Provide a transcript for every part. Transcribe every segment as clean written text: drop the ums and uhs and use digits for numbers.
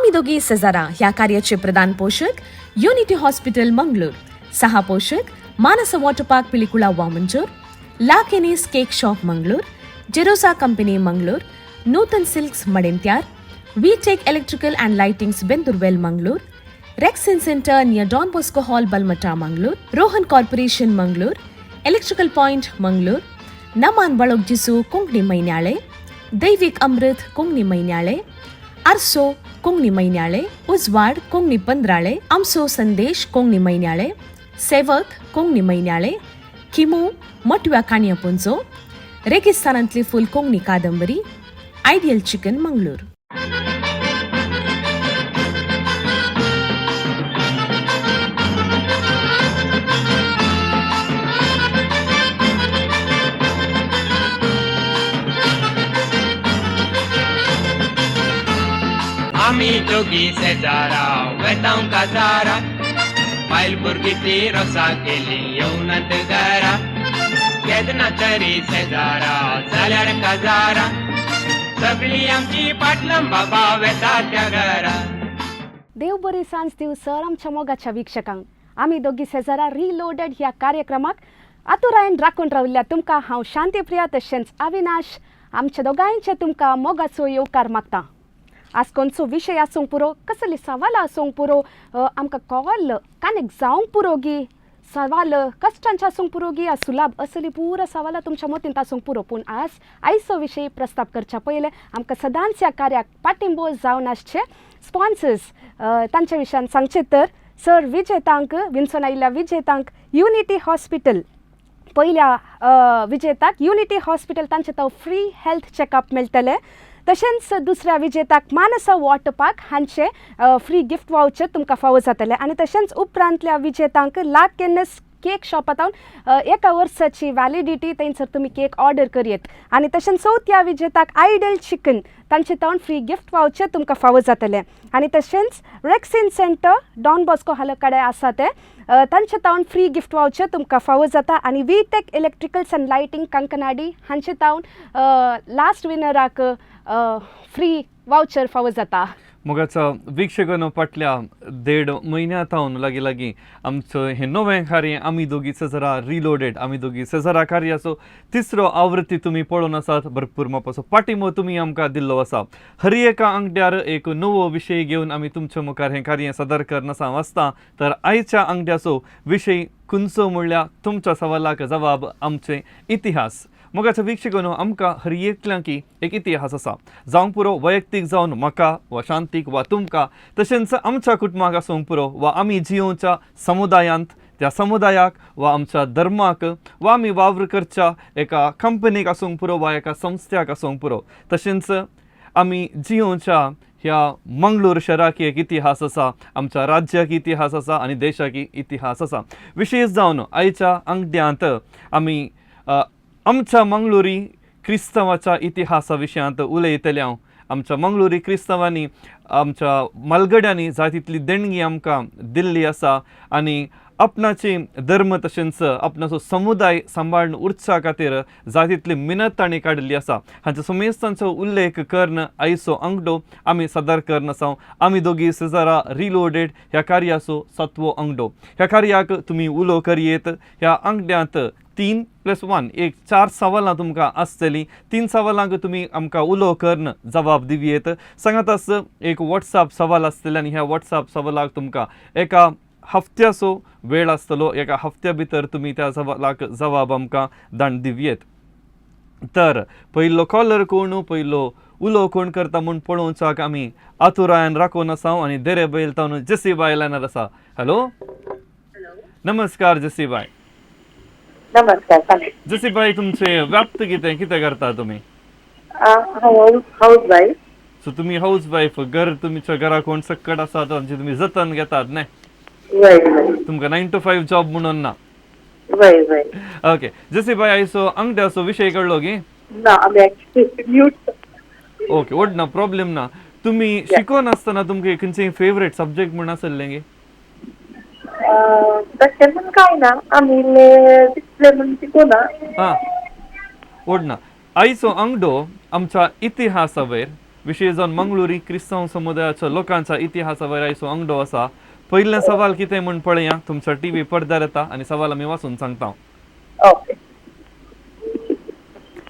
आमी दोगी सेजारा ह्या कार्याचे प्रधान पोशक युनिटी हॉस्पिटल मंगळूर, सहा पोशक Manasa water park Pilikula Vamanjoor, La Kenny's cake shop Mangalore, Jerosa company Mangalore, Nutan silks Madantyar, V Tech electrical and lightings Bendoorwell Mangalore, Rexin centre near Don Bosco hall Balmatta Mangalore, Rohan corporation Mangalore, electrical point Mangalore, Naman Balogjisu Konkani Mainyale, Daivik Amrit Konkani Mainyale, Arso Konkani Mainyale, Ujwad Konkani Pandrale, Amso Sandesh Konkani Mainyale, Sevak Konkani Mainyale, Khimu Matव्या काणयापुंजो, रेगिस्तानांतली फूल कोंकणी कादंबरी, ideal chicken Mangalore. आमी दोगी शेजारा वेतांव काजारा, बायल भुरगीं ती रोसा केली येवनात घरा. केन्ना तरी शेजारा जाल्यार काजारा, सगळी आमची पाटलां बाबा वेता त्या घरा. देव बरी सांज दिवं सर आमच्या मोगाच्या वीक्षकांक. आमी दोगी सेजारा रिलोडेड ह्या कार्यक्रमाक आतुरायन राखून राविल्ल्या तुमकां हांव शांतीप्रिया तशेंच अविनाश आमच्या दोगांयचे तुमकां मोगाचो येवकार मागता. आज खंयचो विशय आसूंक पुरो, कसली सवालां आसूंक पुरो, आमकां कॉल कनेक्ट जावंक पुरो गी, सवाल कश्टांचे आसूंक पुरो गी सुलाभ असली पुरा सवालां तुमच्या मतींत आसूंक पुरो. पूण आज आयचो विशय प्रस्ताप करच्या पयलें आमकां सदांच ह्या कार्याक पाठिंबो जावन आसचे स्पॉन्सर्स तांच्या विशयान सांगचें तर सर विजेतांक विंचून आयिल्ल्या विजेतांक युनिटी हॉस्पिटल, पयल्या विजेताक युनिटी हॉस्पिटल तांचे तो फ्री हेल्थ चॅकअप मेळटलें. तशेंच दुसऱ्या विजेताक मानसा वॉटर पार्क हांचे फ्री गिफ्ट वावचर तुमकां फावो जातलें. आनी तशेंच उपरांतल्या विजेतांक ला केन्नस केक शॉपांत एका वर्साची व्हॅलिडिटी थंयसर तुमी केक ऑर्डर करयेत. आनी तशेंच चवथ्या विजेताक आयडल चिकन तांचे तावन फ्री गिफ्ट वावचर तुमकां फावो जातलें. आनी तशेंच रेक्सिन सेंटर डॉन बॉस्को हालो कडेन आसा तें तांचे तावन फ्री गिफ्ट वावचर तुमकां फावो जाता. आनी V Tech electricals and lighting Kankanady हांचे तावन लास्ट विनराक फ्री वावचर फावो जाता. मोगाचो वीक्षकांनो, फाटल्या देड म्हयन्या थावन लागीं लागीं आमचो हें नवें कार्य आमी दोगी सेजरा रिलोडेड, आमी दोगी सेजरा कार्याचो तिसरो आवृत्ती तुमी पळोवन आसात. भरपूर मापाचो पाठिंबो तुमी आमकां दिल्लो आसा. हर एका आंगड्यार एक नवो विशय घेवन आमी तुमच्या मुखार हें कार्य सादर करना वाचता. तर आयच्या आंगड्याचो विशय खंयचो म्हणल्यार तुमच्या सवालाक जबाब आमचे इतिहास. मोगाच्या वीक्षकांनो, आमकां हर एकल्यांकी एक इतिहास आसा, जावंक पुरो वैयक्तीक जावन म्हाका वा शांतीक वा तुमकां, तशेंच आमच्या कुटुंबाक आसूंक पुरो वा आमी जियोवच्या समुदायांत त्या समुदायाक वा आमच्या धर्माक वा आमी वावर करच्या एका कंपनीक आसूंक पुरो वा एका संस्थ्याक आसूंक पुरो. तशेंच आमी जियोवच्या ह्या मंगळूर शहराक एक इतिहास आसा, आमच्या राज्याक इतिहास आसा आनी देशाक इतिहास आसा. विशेश जावन आयच्या आंगड्यांत आमी आमच्या मंगळुरी क्रिस्तांवाच्या इतिहासा विशयांत उलयतले. हांव आमच्या मंगळुरी क्रिस्तांवांनी आमच्या मालगड्यांनी जाय तितली देणगी आमकां दिल्ली आसा आनी आपणाची धर्म तशेंच आपणाचो समुदाय सांबाळून उरच्या खातीर जाय तितली मिनत तांणी काडिल्ली आसा. हांच्या समेस्तांचो उल्लेख करून आयचो अंगडो आमी सादर करून आसा. आमी दोगी सेजारा रिलोडेड ह्या कार्याचो सातवो अंगडो. ह्या कार्याक तुमी उलो करयेत. ह्या अंगड्यांत 3 + 1 एक 4 सवालां तुमकां आसतलीं. 3 सवालांक तुमी आमकां उलो करून जबाब दिवयेत. सांगात आस एक वॉट्सएप सवाल आसतलें आनी ह्या वॉट्सएप सवालाक तुमकां एका हफ्त्याचो वेळ आसतलो. एका हफ्त्या भितर तुमी त्या सवालाक जबाब आमकां दाण दिवयेत. तर पयलो कॉलर कोण, पयलो उलो कोण करता म्हूण पळोवच्याक आमी आतुरायान राखून आसा आनी देरे बैल तावन जसी बाय लायनार आसा. हॅलो, नमस्कार जसी बाय. नमस्कार, सांग. जसी बाय, तुमचे व्याप्त कितें, कितें करता तुमी? हांव हाऊस वाईफ. सो तुमी हाऊस वाईफ, घर तुमच्या घरा कोण सक्कड आसा तांचे तुमी जतन घेतात न्ही? वय वय. तुमकां 9 to 5 job म्हणून ना? वय वय. ओके जसी बाय, आयचो अंगड्याचो विशय कळ्ळो की? ना, आमी एक्चुअली म्यूट. ओके, वड ना, प्रॉब्लेम ना. तुमी शिकोन आसतना तुमकां खंयचे फेवरेट सब्जेक्ट म्हूण आसल्लें गे? तशें म्हूण कांय ना, आमी इल्ले तितले म्हूण शिकोना. हां, वड ना. आयचो अंगडो आमच्या इतिहासा वयर विशेश जावन मंगळुरी क्रिस्तांव समुदायाचो लोकांचा इतिहासा वयर आयचो अंगडो आसा. पयलें सवाल कितें म्हूण पळया, तुमच्या टीव्ही पडद्यार येता आनी सवाल आमी वाचून सांगता. ओके.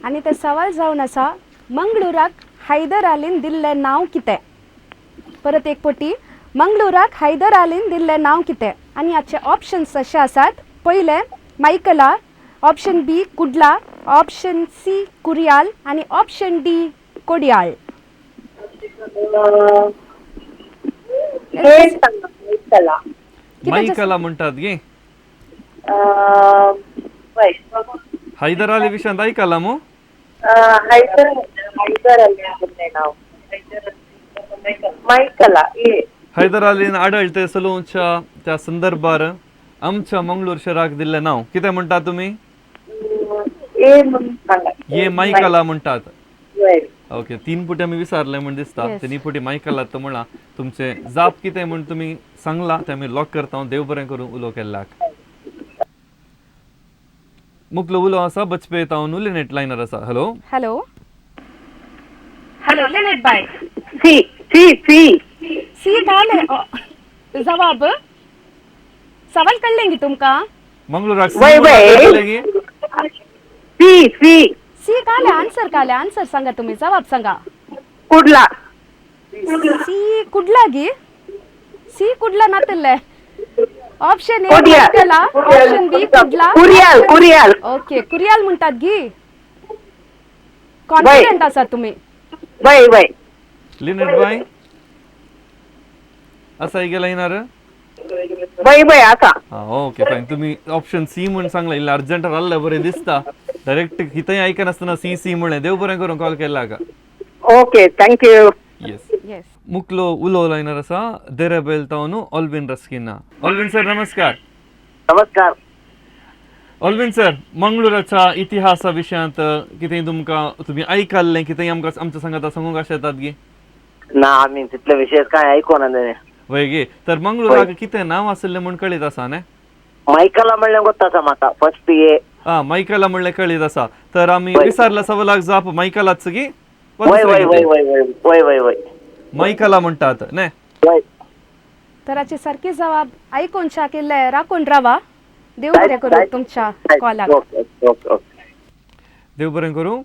आनी ते सवाल जावन आसा, मंगळुराक हैदर अलीन दिल्लें नांव कितें? परत एक पटी, मंगळुराक हैदर अलीन दिल्लें नांव कितें? आनी हाचे ऑप्शन्स अशे आसात. पयलें Maikala, option B Kudla, option C Kuriyal आनी ऑप्शन डी कोडियाळ. हे सांगा, चला. मायकला म्हणटात गे. वय. हैदर अली विशयांत आयकलां मू? हैदर हैदर अली दिल्लें नांव मायकला ए. हैदर अलीन आडळते सलोवच्या त्या संदर्भार आमच्या मंगळूर शहराक दिल्लें नांव कितें म्हणटा तुमी? ए म्हणून सांगा. ये मायकला म्हणटात. वय. ओके, तीन पुटी आमी विचारले म्हूण दिसता. Yes. तिनी पुटी मायकला तो म्हणा. तुमचे जाप कितें म्हूण तुमी सांगला तें आमी लॉक करता. देव बरें करूं उलो केल्ल्याक. मुकलो उलो आसा बचपे तावन उलेनेट लायनर आसा. Hello. Hello hello Lynette bye. C C C. C घाले जवाब. सवाल कळ्ळें गी तुमकां? मंगळूराक वय वय. C C. सी काले आन्सर, काले आन्सर सांगा, तुम्ही जवाब सांगा. कुडला. सी कुडला गी? सी कुडला नातले. Option A Kodiyal. Maikala, option B Kudla. Kuriyal Kuriyal. Okay, Kuriyal म्हणतात गी. कॉन्फिडंट आसा तुम्ही? वय वय. लिनेट बाय आसा गे लायनार? वय वय आसा. हा, ओके, फायन. तुम्ही ऑप्शन सी म्हूण सांगला. इल्लें अर्जंट रावल्लें बरें दिसता. डायरेक्ट कितेंय आयकनासतना सी सी म्हणलें. देव बरें करूं कॉल केल्ल्याक. Okay, thank you. Yes. Yes. मुकलो उलो लायनर आसा देरेबेल तावन ऑल्विन रस्किना. ऑल्विन सर, नमस्कार. नमस्कार. ऑल्विन सर, मंगळूराच्या इतिहासा विशयांत कितें तुमकां तुमी आयकल्लें कितें आमकां आमच्या सांगाता सांगूंक शकतात गी? ना, आमी तितले विशेष काय आयको ना तेणे. वय गे. तर मंगळूराक कितें नांव आशिल्लें म्हूण कळीत आसा न्ही? मायकला म्हणलें गोत्ता आसा म्हाका फर्स्ट ए. आं, मायकला म्हणलें कळीत आसा. तर आमी वय. विचारला सवालाक जाप मायकलाच गी वा वय दुसरें वय वय कितें? वय वय वय वय वय. मायकला म्हणटात न्ही? वय. तर हाची सारकी जवाब आयकून केल्ले राखून रावा. देव बरें करूं तुमच्या कॉलाक. Okay okay okay. देव बरें करूं.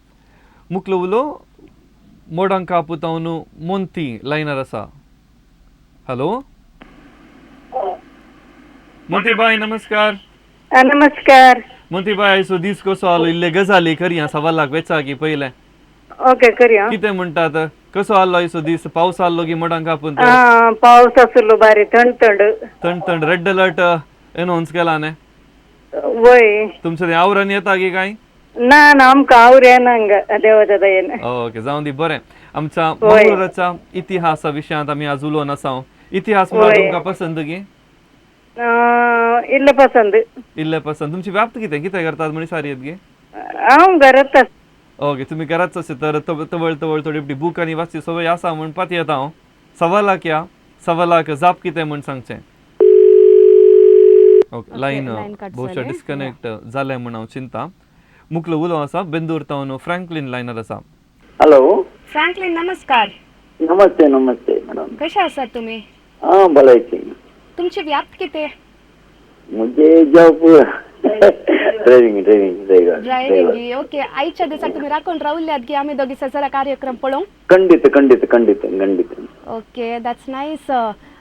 मुकलो उलो मोडांका पुतावन मोंती लायनर आसा. हॅलो मोतीबाय, नमस्कार. नमस्कार. मोतीबाय, आयचो दीस कसो आलो? इल्ले गजाली करया सवालाक वेचाकी पयलें. ओके, करया. कितें म्हणटात, कसो आलो आयचो दीस? पावस आल्लो गी मोडांक कापून? हा, पावस आसलो बारी थंड थंड. थंड थंड. रेड अलर्ट अनाउन्स केला न्ही? वय. तुमच्या ते आवरान येता की काय? ना ना, आमकां आवर येना हांगा देवाच्या दयेन. ओके, जावं दी, बरें. आमच्या मंगळूराच्या इतिहासा विशयांत आमी आज उलोवन आसा. इतिहास म्हळ्यार वय. तुमकां पसंत गी? इल्ले पसंत. इल्ले पसंत. तुमची व्याप्त कितें, कितें करतात म्हणी सारी येत गे? हांव घरात आस. ओके, तुमी घराच अशें. तर तवळ तवळ थोडी बूक आनी वाचची सवय आसा म्हूण पातयेता हांव. सवालाक या सवालाक जाप कितें म्हूण सांगचें. ओके, लायन line cut बहुशा जालें. डिस्कनेक्ट जालें म्हूण हांव चिंता. मुकलो उलो आसा बेंदूर तावन फ्रँकलीन लायनर आसा. हॅलो. फ्रँकलीन, नमस्कार. नमस्ते नमस्ते मॅडम. कशे आसात तुम्ही? हा, भलायकी. तुमची व्याप्त कितें? म्हणजे job driving driving driver. Driving, okay. आयच्या दिसाक तुम्ही राखून रावल्यात की आमी दोगी सजरा कार्यक्रम पळोवंक? खंडित खंडित खंडित खंडित. Okay, that's nice.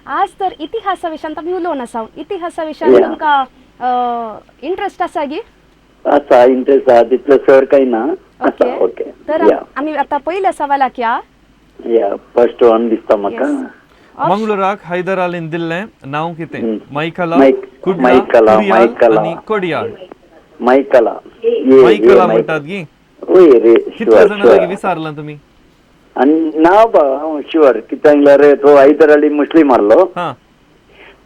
आज तर इतिहासा विशयांत आमी उलोवन आसा. इतिहासा विशयांत Yeah. तुमकां इंट्रस्ट आसा गी? आसा, इंटरेस्ट आसा, तितलो सर काही ना आसा. ओके. तर या. आमी आतां पयल्या सवालाक या. या, फर्स्ट वन दिसता म्हाका. Yes. मंगळूराक हैदर अलीन दिल्लें नांव कितें? मायकला, कुडला, मायकला, कुरियाल मायकला. आनी कोडियाळ. मायकला ये. मायकला म्हणटात गी? वय रे. कितल्या शुअर. जाणां लागीं शुअर. विचारलां तुमी? आनी ना बा, हांव शुअर कित्याक म्हणल्यार तो हैदर अली मुस्लीम आहलो. हां.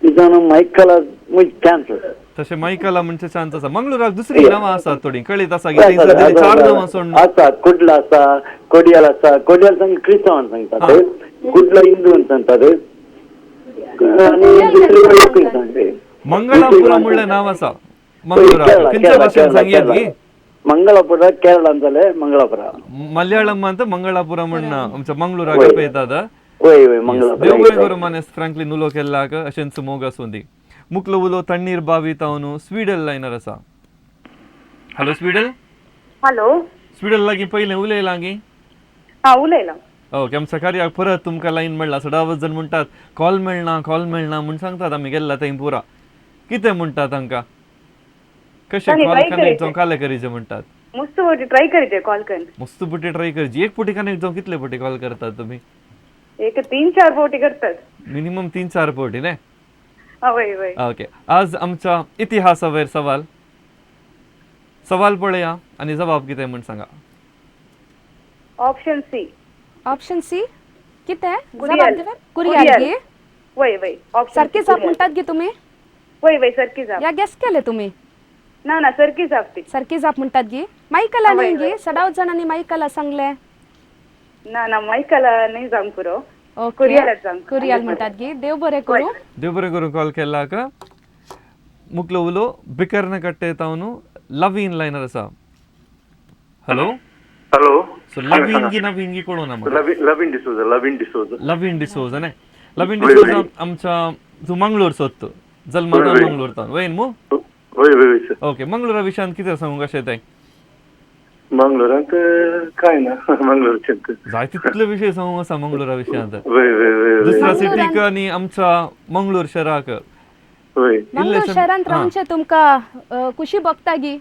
तितून मायकला चान्स. तशें मायकला म्हणचे चान्स आसा. मंगळूराक दुसरी नांवां आसात थोडीं कळीत आसा की? थंयसर दिल्ली चार नांवां सोडून. आसा, कुडला आसा, कोडियाल आसा. कोडियाल सांग क्रिस्तांवान सांगतात, कुडला हिंदून सांगतात आनी दुसरी कडेन सांगते. मंगळापुरा म्हणलें नांव आसा मंगळूराक, केरळा, खंयच्या केरळा, भाशेन केरळा, सांगयात गी? मंगळापुरा केरळान जालें मंगळापुरा. मलयाळम ಅಂತ मंगळापुरा म्हण आमच्या मंगळूराक पळयतात. वय वय मंगळापुरा. देव बरें करूं मानेस्त फ्रँकलीन उलो केल्ल्याक, अशेंच मोग आसूं दी. मुकलो उलो तण्णीर बावी तावन स्वीडल लायनर आसा. हॅलो स्वीडल. हॅलो. स्वीडल लागीं पयलें उलयलां गी? हा, उलयला. ओके, आमच्या कार्याक परत तुमकां लायन मेळ्ळा. सदांच जण म्हणटात कॉल मेळना, कॉल मेळना म्हूण सांगतात. आमी गेल्ला थंय पुरा कितें म्हणटा तांकां कशें तांणी कॉल try connect करायचें. जावं काले करीचे म्हणटात. मस्त फावटी ट्राय करीचे कॉल करून. मस्त पुटी ट्राय करची. एक पुटी कनेक्ट जावं कितले पुटी कॉल करतात तुमी? एक 3-4 फावटी करतात. मिनिमम 3-4 फावटी न्ही? हय वय. ओके, आज आमच्या इतिहासावयर सवाल. सवाल पळया आनी जबाब कितें म्हूण सांगा. Option C. ऑप्शन सी कितें? कुरियाल. जबाब दिवे? कुरियाल गे? वय वय, ऑप्शन सारकी जाप म्हणटात गे तुमी? वय वय, सारकी जाप. या गेस केले तुमी? ना ना, सारकी जाप ती. सारकी जाप म्हणटात गी? मायकला न्ही गे? सदांच जाणांनी मायकला सांगले. ना ना, मायकला न्ही जावंक पुरो. ओके, कुरियालाच जावंक. कुरियाल म्हणटात गी? देव बरें करूं. देव बरें करूं कॉल केल्ल्याक. मुकलो उलो बिकर्न कट्टे तावन लवीन लायनर आसा. हॅलो. हॅलो. सो लवीन गी नवीन गी कोण ना म्हाका? लवीन, लवीन डिसोजा, लवीन डिसोजा. लवीन डिसोजा न्ही? लवीन डिसोजा आमच्या तूं मंगळूर सोदतो, जल्मात वय, वय. मंगळूर तावन वयन मू? वय वय वय सर. ओके, मंगळुरा विशयांत कितें सांगूंक अशें तें? मंगळुरांत काय ना मंगळूरचे. जाय तितले विशय सांगूंक आसा मंगळुरा विशयांत. वय वय वय वय. दुसऱ्या मंगळुरांत- सिटीक आनी आमच्या मंगळूर शहराक. वय. मंगळूर इल्लेशें- शहरांत हा. रावचे तुमकां खुशी भोगता गी?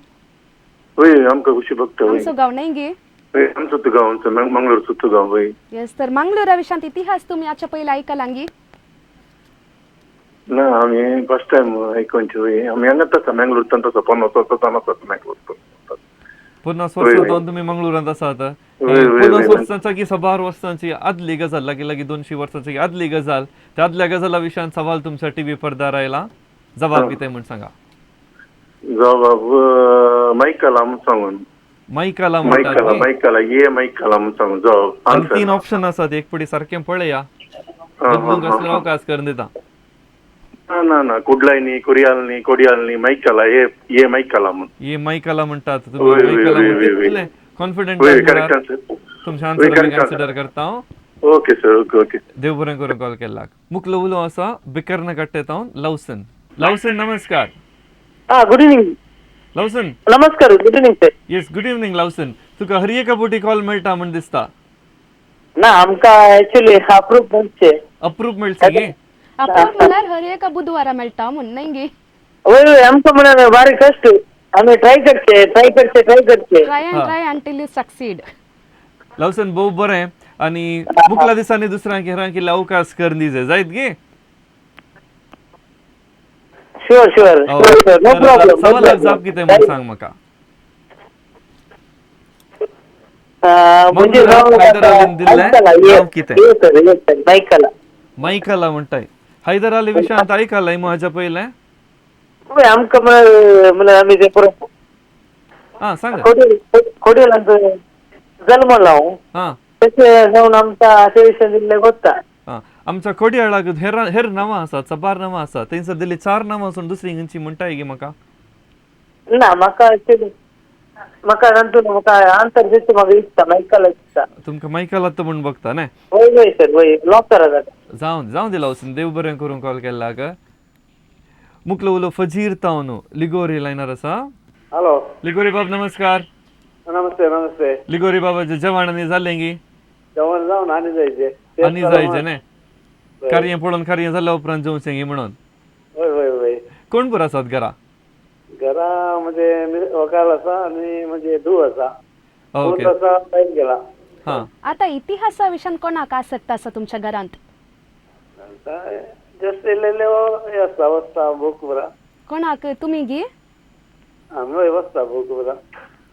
वय, आमकां खुशी बघता वय. आमचो गांव न्ही गी? वय, आमचो तो गांव, आमचो मंगळूरचो तो गांव वय. येस, तर मंगळुरा विशयांत इतिहास तुमी हाच्या पयलीं आयकलां गी? ना, आमी फर्स्ट टायम आयकोनचे वय. आमी हांगाच आसा मंगळूर, तसो 50 वर्सां आसात मंगळूर. 50 वय, वर्सां वय. जावन तुमी मंगळुरांत आसात. वय, वय, 50 वय. वर्सांच्या की सबार वर्सांची आदली गजाल, लागीं लागीं 200 वर्सांची आदली गजाल, त्या आदल्या गजाला विशयांत सवाल तुमच्या टीव्ही पडद्यार आयला. जबाब कितें म्हूण सांगा. जबाब मायकला म्हूण सांगून. मायकला म्हणटात मायकला. न्ही? मायकला ये, मायकला म्हूण सांगून जबाब. आनी आन्सर. 3 ऑप्शन आसात, एक पटी सारकें पळया. हा, बदलूंक हा, आसल्यार हा. अवकाश करून दिता. ना ना ना, कुडलाय न्ही, कुरियाल न्ही, कोडियाल न्ही, मायकला ये, ये मायकला म्हूण. ये मायकला म्हणटात तुमी? वय, वय, मायकला वय, म्हूण वय, वय. तितले कॉन्फिडंट वय, करेक्ट आन्सर. तुमचे वय, आन्सर आमी करेक्ट कन्सिडर करता हांव. Okay sir, okay okay. देव बरें करूं कॉल केल्ल्याक. मुकलो उलो आसा बिकर्न कट्टे तावन लवसन. लवसन, नमस्कार. हा, गुड इव्हिनिंग. लवसन. नमस्कार, good evening sir. Yes, good evening Lawson. तुका हर एका बोटी कॉल मेळटा म्हण दिसता. ना, आमकां ऍक्च्युली अप्रूप मेळचे. अप्रूप मेळचे गे? अप्रूप म्हळ्यार हर एका बुधवारा मेळटा म्हूण न्ही गी? वय वय, आमकां म्हणून बारीक कश्ट, आमी ट्राय करचे, ट्राय करचे, ट्राय करचे. ट्राय अँड हा. Try until you succeed. Lawson, भोव बरें आनी मुकल्या दिसांनी दुसऱ्यांक हेरांक इल्ले अवकाश करून दिजे जायत गे? Sure sure sure sir, no problem. सवालाक जाप कितें म्हूण सांग म्हाका. म्हणजे मंगळूराक हैदर अलीन दिल्लें नांव कितें? ये सर, ये सर, मायकला. मायकला म्हणटाय. हैदर अली विशयांत आयकलाय म्हज्या पयलें? वय, आमकां म्हळ्यार आमी ते परत आं, सांगा. कोडियल, कोडियलांत जल्मलो हांव. आं. तशें जावन आमकां ते विशयान इल्लें गोत्ता. आं, आमच्या कोडियाळाक हेर हेर नांवां आसात, साबार नांवां आसात. थंयसर दिल्ली 4 नांवां आसून दुसरी खंयची म्हणटाय गे म्हाका? ना, म्हाका एक्चुअली म्हाका तातूंत म्हाका आन्सर दिसता, म्हाका दिसता मायकला दिसता. तुमकां मायकलात म्हूण बघता न्ही? वय वय सर, वय, लॉक करा जाता. जावं जावं दिला वचून. देव बरें करूं कॉल केल्ल्याक. मुकलो उलो फजीर तावन लिगोरी लायनर आसा. हॅलो. लिगोरी बाब, नमस्कार. नमस्ते नमस्ते. लिगोरी बाबाचे जेवण आनी जालें गी? जेवण जावन आनी जायचे. आनी जायचें न्ही? कार्य पळोवन कार्य जाल्या उपरांत जेवचें गी म्हणून. वय वय वय. कोण पुरो आसात घरा? घरा म्हणजे वकाल आसा आनी म्हणजे धूव आसा. ओके. पूत आसा, भायर गेला. हां. आतां इतिहासा विशयान कोणाक आसक्त आसा तुमच्या घरांत? जस्ट इल्लें इल्लें हें आसता, वचता बूक पुरा. कोणाक, तुमी गी? आमी वय वचता बूक पुरा.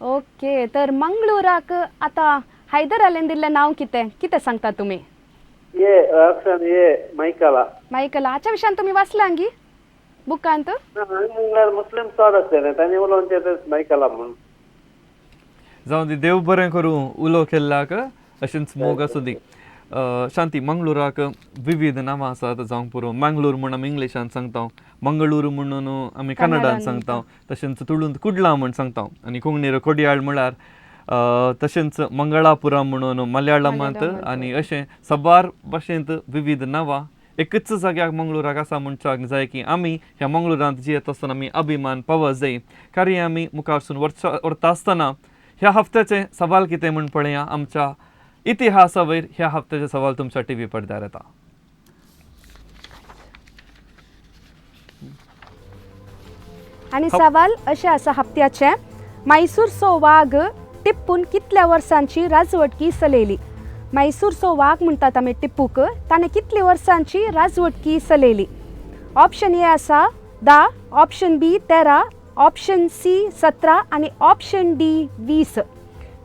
ओके, तर मंगळूराक आतां हैदर अलीन दिल्लें नांव कितें कितें सांगता तुमी? ये ऑप्शन ए, मायकला. मायकला. हाच्या विशयान तुमी वाचलां गी बुकांत? म्हणल्यार मुस्लीम चड आसले तांणी उलोवचें तें मायकला म्हणून. जावं दी, देव बरें करूं उलो केल्ल्याक. अशेंच मोग आसूं दी. शांती, मंगळुराक विविध नांवां आसात जावंक पुरो. मंगळूर म्हूण आमी इंग्लिशान सांगता, मंगळूर म्हणून आमी कन्नडान सांगता, तशेंच तुळूंत कुडला म्हूण सांगता आनी कोंकणीर कोडियाळ म्हळ्यार, तशेंच मंगळापुरम म्हणून मलयाळमांत आनी अशें साबार भाशेंत विविध नांवां एकच जाग्याक मंगळुराक आसा. म्हणच्याक जाय की आमी ह्या मंगळुरांत जियेत आसतना आमी अभिमान पावत जाय. कार्य आमी मुखारसून व्हरता आसतना ह्या हफ्त्याचें सवाल कितें म्हूण पळया. आमच्या इतिहासा वयर ह्या हफ्त्याचें सवाल तुमच्या टीव्ही पडद्यार येता. आनी सवाल अशें आसा हप्त्याचें, मैसूरचो वाग टिप्पून कितल्या वर्सांची राजवटकी चलयली? मैसूरचो वाग म्हणटात आमी टिप्पूक, ताणें कितली वर्सांची राजवटकी चलयली? ऑप्शन ए आसा 10, ऑप्शन बी 13, ऑप्शन सी 17 आनी ऑप्शन डी 20.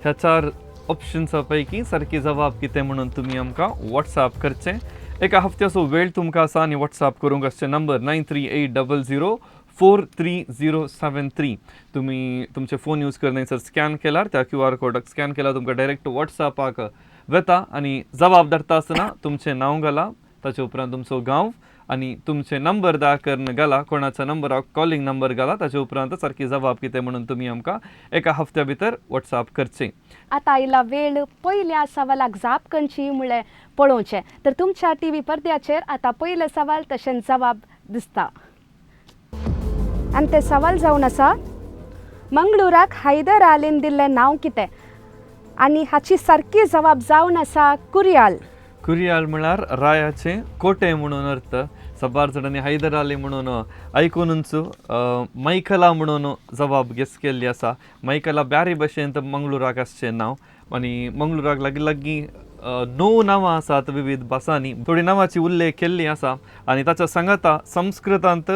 ह्या चार ऑप्शन्सा पैकी सारकी जबाब कितें म्हणून तुमी आमकां वॉट्सएप करचें. एका हफ्त्याचो वेळ तुमकां आसा आनी वॉट्सएप करूंक आसचे नंबर 9380043073. तुमी तुमचे फोन यूज करना सर स्कॅन केल्यार, त्या क्यू आर कोडाक स्कॅन केल्यार तुमकां डायरेक्ट वॉट्सएपाक वता आनी जबाब धाडटा आसतना तुमचें नांव घाला, ताचे उपरांत तुमचो गांव आनी तुमचे नंबर दा करून घाला, कोणाच्या नंबराक कॉलिंग नंबर घाला. ताचे उपरांत सारकी जबाब कितें म्हणून तुमी आमकां एका हफ्त्या भितर वॉट्सएप करचें. आतां आयला वेळ पयल्या सवालाक जाप करची म्हळ्यार पळोवचें. तर तुमच्या टीव्ही पडद्याचेर आतां पयलें सवाल तशेंच जबाब दिसता आनी तें सवाल जावन आसा, मंगळुराक हैदर अलीन दिल्लें नांव कितें? आनी हाची सारकी जबाब जावन आसा कुरियाल. कुरियाल म्हळ्यार रायाचें कोटें म्हणून अर्थ. साबार जाणांनी हैदर अली म्हणून आयकुनूच मैकला म्हणून जबाब गेस केल्ली आसा. मैकला ब्यारी भाशेंत मंगळुराक आसचें नांव आनी मंगळुराक लागीं लागीं 9 नांवां आसात विविध भासांनी, थोडी नांवाची उल्लेख केल्ली आसा आनी ताच्या सांगाता संस्कृतांत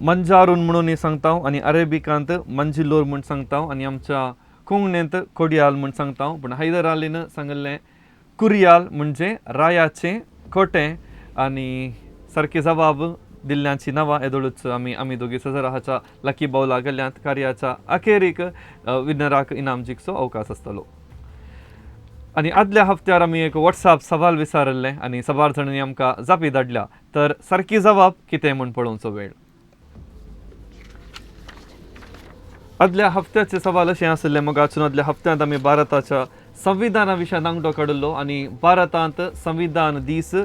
मंजारून म्हणून सांगता आनी अरेबिकांत मंजिलोर म्हूण सांगता आनी आमच्या कोंकणींत कोडियाल म्हूण सांगता. पूण हैदर अलीन सांगिल्लें कुरियाल म्हणजे रायाचें कोटें आनी सारकी जबाब दिल्ल्यांची नांवां येदोळूच आमी आमी दोगी सजरा हाच्या लकी बावला गेल्यांत. कार्याच्या अखेरीक विनराक इनाम जिखचो अवकाश आसतलो. आनी आदल्या हप्त्यार आमी एक वॉट्सएप सवाल विचारिल्लें आनी साबार जाणांनी आमकां जापी धाडल्या. तर सारकी जबाब कितें म्हूण पळोवचो वेळ. आदल्या हप्त्याचे सवाल अशें आशिल्लें मोगाचून, आदल्या हप्त्यांत आमी भारताच्या संविधाना विशयांत आंगठो काडिल्लो आनी भारतांत संविधान दीस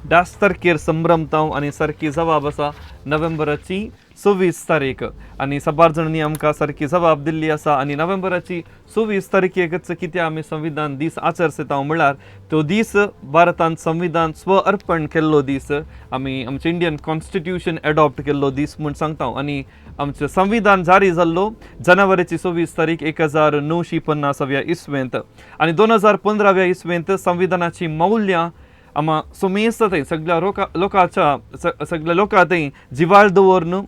डास तारखेर संभ्रमता आनी सारकी जबाब आसा नोव्हेंबराची 26 तारीख आनी साबार जाणांनी आमकां सारकी जबाब दिल्ली आसा. आनी नोव्हेंबराची 26 तारखेकच कित्याक आमी संविधान दीस आचरता म्हळ्यार तो दीस भारतान संविधान स्व अर्पण केल्लो दीस, आमी आमचें इंडियन कॉन्स्टिट्यूशन एडॉप्ट केल्लो दीस म्हूण सांगता. आनी आमचें संविधान जारी जाल्लो जानेवारीची 26 तारीख 1950व्या इसवेंत आनी 2015व्या इसवेंत संविधानाची मौल्यां आमा सुमेस्त थंय सगळ्या लोकांच्या सगळ्या लोकां थंय जिवाळ दवरून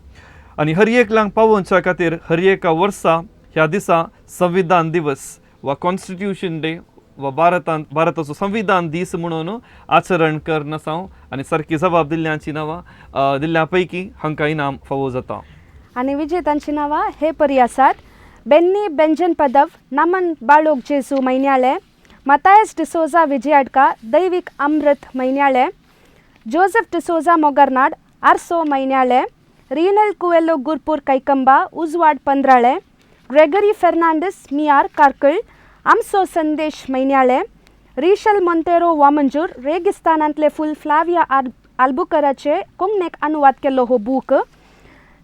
आनी हर एकल्यांक पावोवच्या खातीर हर एका वर्सा ह्या दिसा संविधान दिवस वा कॉन्स्टिट्यूशन डे वा भारतांत भारताचो संविधान दीस म्हणून आचरण करून आसा. आनी सारकी जबाब दिल्ल्यांची नांवां दिल्ल्या पैकी हांकां इनाम फावो जाता. आनी विजेतांची नांवां हे परी आसात: बेन्नी बेंजन पदव, नमन बाळोक जेजू मैन्याळे, मतायस डिसोजा विजयाडका, दैवीक अमृत मैन्याळे, जोसेफ डिसोजा मोगरनाड, आर्सो मैन्याळे, रीनल कुवेलो गुरपूर कैकंबा, उजवाड पंद्राळे, ग्रेगरी फेर्नांडीस मियार कार्कळ, आमसो संदेश मैन्याळे, रिशल मोंतेरो वामंजूर, रेगिस्तानांतले फुल फ्लाविया आल्बुकराचे कोंकणीक अनुवाद केल्लो हो बूक,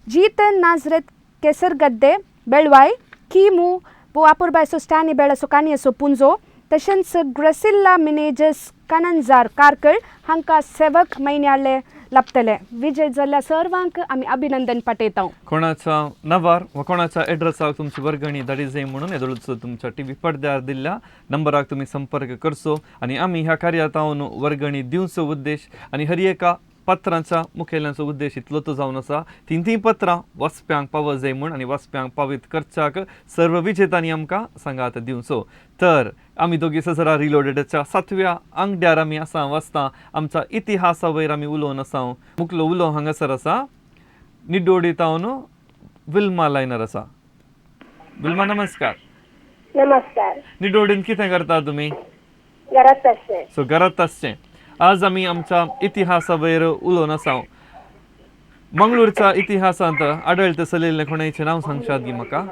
जीतन नाजरेत केसरगद्दे बेळवाय, किमू अपुरबायसो स्टॅनी बेळासो काणयेचो पुंजो, तशेंच ग्रेसिल्ला मिनेजस कनंजार कार्कळ हांकां सेवक म्हयन्याळे लाभतले. विजय जाल्ल्या सर्वांक आमी अभिनंदन पाठयता. कोणाच्या नांवार वा कोणाच्या एड्रेसाक तुमची वर्गणी धाडी जाय म्हणून येदोळचो तुमच्या टीव्ही पडद्यार दिल्ल्या नंबराक तुमी संपर्क करचो आनी आमी ह्या कार्यातावन वर्गणी दिवचो उद्देश आनी हर एका पत्रांच्या मुखेल्यांचो उद्देश इतलोच जावन आसा, तीं तीं पत्रां वाचप्यांक पावत जाय म्हूण आनी वाचप्यांक पावीत करच्याक सर्व विजेतांनी आमकां सांगात दिवचो. तर आमी दोगी सजरा रिलोडेडाच्या 7व्या आंगड्यार आमी आसा वाचता आमच्या इतिहासा वयर आमी उलोवन आसा. मुखलो उलो हांगासर आसा निडोडी तावन विल्मा लायनर आसा. विल्मा नमस्कार. नमस्कार. निडोडीन कितें करता तुमी? घरात आसचें. सो घरात आसचें. आज आमी आमच्या इतिहासा वयर उलोवन आसा. मंगळूरच्या इतिहासांत आडळत चलयल्लें कोणाचें नांव सांगशात गी म्हाका?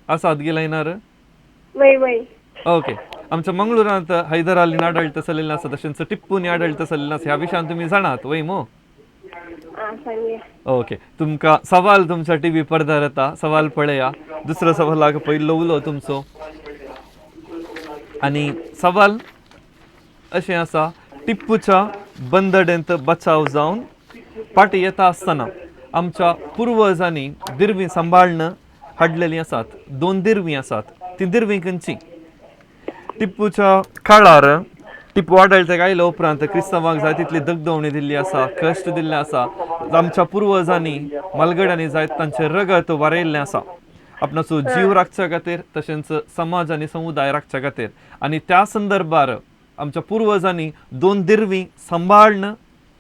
आसात गी लायनार? वय वय. ओके. आमच्या मंगळुरांत हैदर अलीन आडळत चलयल्लें आसा, तशेंच टिप्पूनी आडळत चलयल्लें आसा, ह्या विशयान तुमी जाणात वय मो? आं, सांगया. ओके. तुमकां सवाल तुमच्या टीव्ही पडद्यार येता, सवाल पळया. दुसरो सवालाक पयलो उलो तुमचो आनी सवाल अशें आसा, टिप्पूच्या बंदडेंत बचाव जावन फाटीं येता आसतना आमच्या पुर्वजांनी दिरवीं सांबाळून हाडलेलीं आसात. दोन दिरवीं आसात, तीं दिरवीं खंयचीं? टिप्पूच्या काळार टिप्पू आडळतेक आयल्या उपरांत क्रिस्तांवांक जाय तितली दगदवणी दिल्ली आसा, कश्ट दिल्ले आसा. आमच्या पुर्वजांनी मालगड्यांनी जायत तांचें रगत वारयल्लें आसा आपणाचो जीव राखच्या खातीर, तशेंच समाज आनी समुदाय राखच्या खातीर. आनी त्या संदर्भार आमच्या पुर्वजांनी दोन दिरवीं सांबाळून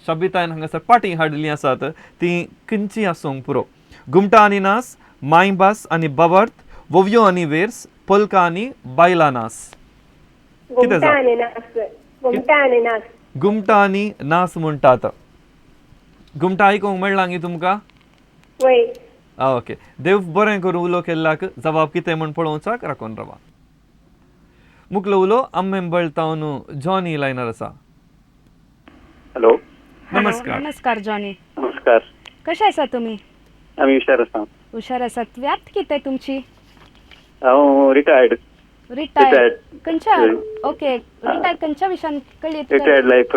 शाबितायन हांगासर पाटीं हाडिल्लीं आसात, तीं खंयचीं आसूंक पुरो? घुमटां आनी नास, मायभास आनी बावर्त, वोवयो आनी वेर्स, पोलका आनी बायलां नास. कितें घुमटा जाप? आनी नास. घुमटा आनी नास. घुमटां आनी नास म्हणटात. घुमटां आयकूंक मेळ्ळां गी तुमकां? वय. आं, ओके. देव बरें करूं उलो केल्ल्याक. जबाब कितें म्हूण पळोवचाक राखून रावा. मुखलो उलो आम्मेंबळ तावन जॉनी लायनार आसा. हॅलो. नमस्कार. नमस्कार जॉनी. नमस्कार. कशे आसा तुमी? आमी हुशार आसा. हुशार आसात. व्याप्त कितें तुमची? हांव रिटायर्ड. रिटायर्ड? Retired. खंयच्या? हय. ओके, रिटायर्ड खंयच्या विशयान कळ्ळी? Retired life.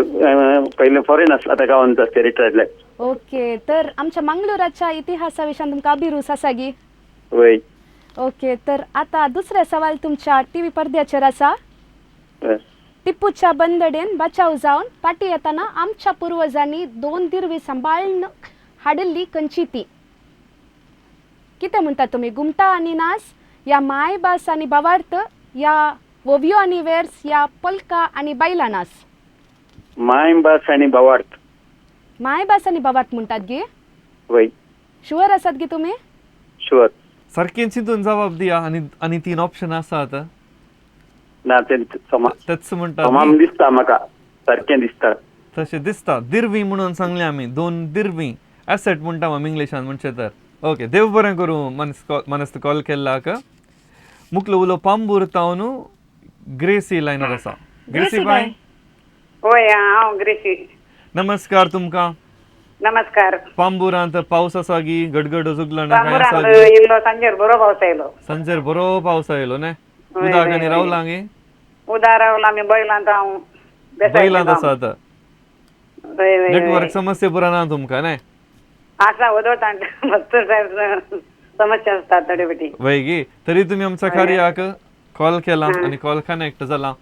पयलें फॉरेन आसलो, आतां गांवांत आसता. Retired life. Okay, तर आमच्या मंगळुराच्या इतिहासा विशयान तुमकां अभिरूच आसा गी? वय. ओके, तर आता दुसरें सवाल तुमच्या टीव्ही पडद्याचेर आसा. हय. टिप्पूच्या बंदडेन बचाव जावन फाटीं येतना आमच्या पुर्वजांनी दोन दिरवी सांबाळून हाडिल्ली, खंयची ती? कितें म्हणटा तुमी? घुमटा आनी नास, या मायभास आनी भावार्थ, या वोवयो आनी वेर्स, या पोलका आनी बायलां नास? मायभास आनी भावार्थ. मायभास आनी भावार्थ म्हणटात गी? वय. शुअर आसात गी तुमी? शुअर. सारकें चिंतून जबाब दिया. आनी आनी तीन ऑप्शन आसात. ना, तें समा तेच म्हणटात समाम न्ही? दिसता म्हाका, सारकें दिसता. तशें दिसता. दिरवी म्हणून सांगलें आमी, दोन दिरवी, एसेट म्हणटा आमी इंग्लिशान म्हणचें तर. ओके, देव बरें करूं मनस मनस्त कॉल केल्ल्याक. मुखलो उलो पांबूर तावन ग्रेसी लायनार आसा. ग्रेसी बाय. वय, हांव ग्रेसी. नमस्कार तुमकां. नमस्कार. पांबुरांत पावस आसा गी? गडगड जुगलां काय आसा पांबुरांत गी? येयल्लो, सांजेर बरो पावस आयलो. सांजेर बरो पावस आयलो न्ही? वय, उदक वय, आनी वय. रावलां गी? उदक रावला, आमी बैलांत हांव. बैलांत आसात. वय वय. नेटवर्क समस्या पुरा ना तुमकां न्ही? आसा, वदोळ मस्त समस्या आसतात थोडे फाटी. वय गी? तरी तुमी आमच्या कार्याक कॉल केला आनी कॉल कनेक्ट जाला.